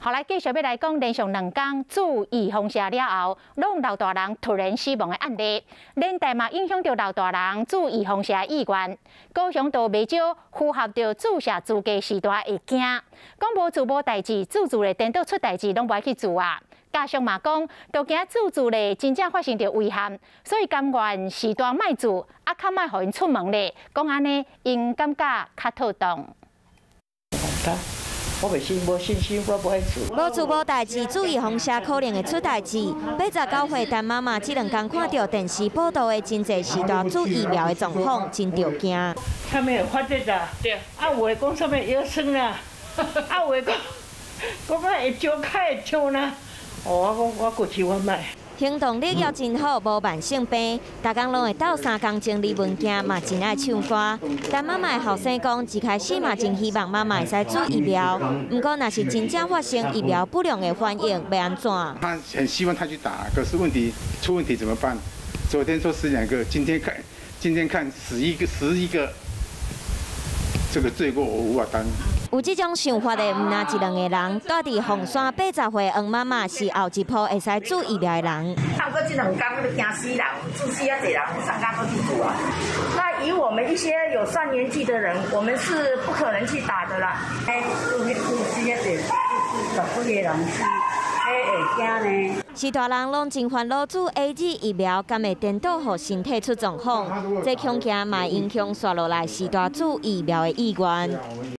好來，繼續欲來講，連續兩工注預防射了後，攏老大人突然死亡的案例，連帶嘛影響著老大人注預防射意願。高雄都袂少符合著注射資格序大會驚，講無注無代誌，注注咧顛倒出代誌，攏無愛去注啊。加上嘛講，都驚注注咧真正發生著遺憾，所以甘願序大莫注，啊較莫予𪜶出門咧，講按呢，𪜶感覺較妥當。我袂信，無信心，我無愛注。無注無代誌，注預防射可能會出代誌。89歲陳媽媽這兩工看著電視報道的真濟序大注疫苗的狀況，真著驚。啥物會發熱啊？對。啊，有的講啥物腰酸啦，啊，有的講講啊會燒，較會燒啦。哦，我講我過去我莫。行動力猶真好，無慢性病，逐工攏會鬥相共整理物件，嘛真愛唱歌。陳媽媽的後生講，一開始嘛真希望媽媽會使注疫苗，毋過若是真正發生疫苗不良的反應，欲按怎？他很希望他去打，可是問題出問題怎麼辦？昨天說死兩個，今天看死一個，11個，這個罪過我無法擔。有這種想法的，毋但一兩個人。住佇鳳山80歲黃媽媽是後一波會使注疫苗的人。差不多這兩工都驚死人，注死遐濟人，三工都去注啊。那以我們一些有上年紀的人，我們是不可能去打的啦。哎，注注死遐濟，十幾個人死，彼會驚呢。序大人攏真煩惱，注 AZ 疫苗敢會顛倒予身體出狀況？這恐驚嘛影響紲落來序大注疫苗的意願。